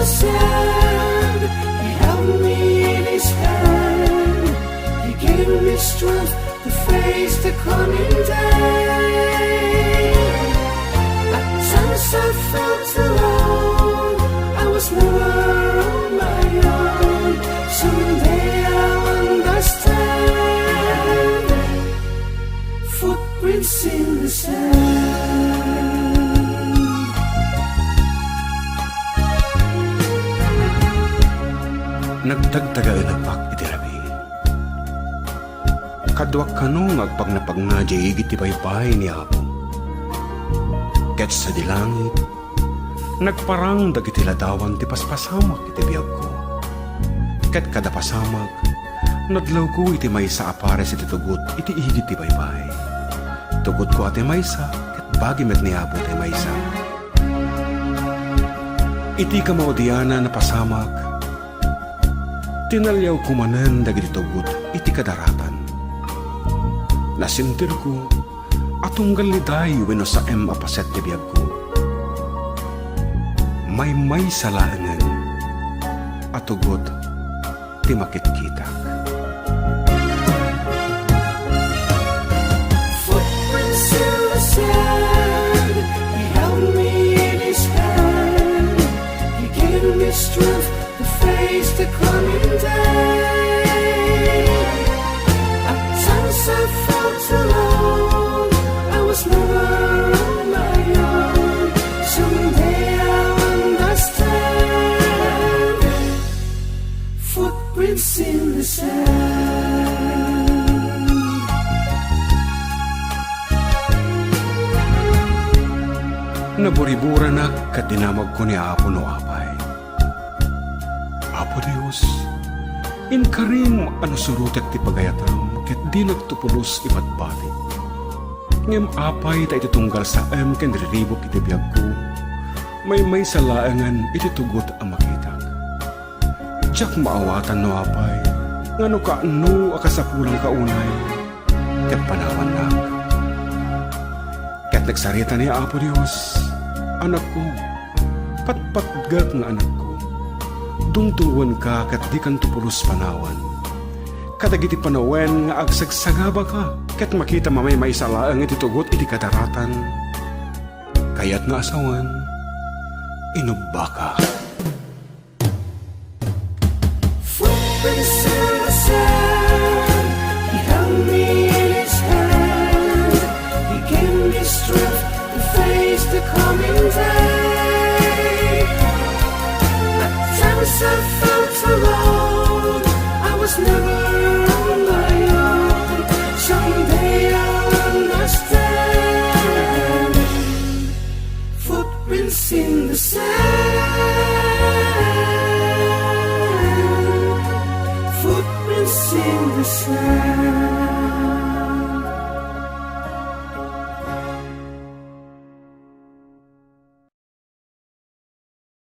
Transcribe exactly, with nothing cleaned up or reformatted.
He held me in his hand. He gave me strength to face the coming day. At times I felt alone. I was never on my own. Someday I'll understand. Footprints in the sand. Nagtagtagaenakpak iti rabii. Kaduak kano nga agpagnapagna diay igid ti baybay ni Apo. Ket sadi langit, nagparang dagiti ladawan ti paspasamak iti biagko. Ket kada pasamak, nadlawko iti maysa a pares iti tugot iti igid ti baybay. Tugotko a ti maysa, ket bagi met ni Apo ti maysa. Iti kamaudianan a pasamak, tinaliawko manen dagiti tugot iti kadaratan. Nasentirko a tunggal ni day wenno saem a paset ti biagko. Maymaysa laengen a tugot ti makitkitak. Footprints in the sand. He held me in his hand. He gave me strength to face the coming day. At times I felt alone. I was never on my own. Someday I'll understand. Footprints in the sand. Naburiburanak ket dinamagko ni Apo no apay. Apo Dios, inkarim a no surotek ti pagayatam ket dinak to pulos ibatbati. Ngem apay ta iti tunggal saem ken riribuk iti biagko, maymaysa laengen iti tugot a makitak. Diak maawatan no apay nga no kaano a kasapulanka unay ket panawannak. Ket nagsarita ni Apo Dios, "Anakko, patpatgek nga anakko, dungdungngoenka ket dikanto pulos panawan. Kadagiti panawen nga agsagsagabaka ket makitam a maymaysa laeng iti tugot iti kadaratan, kayatna a sawen, inubbaka." Footprints in the sand. He held me in his hand. He gave me strength to face the coming day. At times I felt alone. I was never on my own. Someday I'll understand. Footprints in the sand. Footprints in the sand.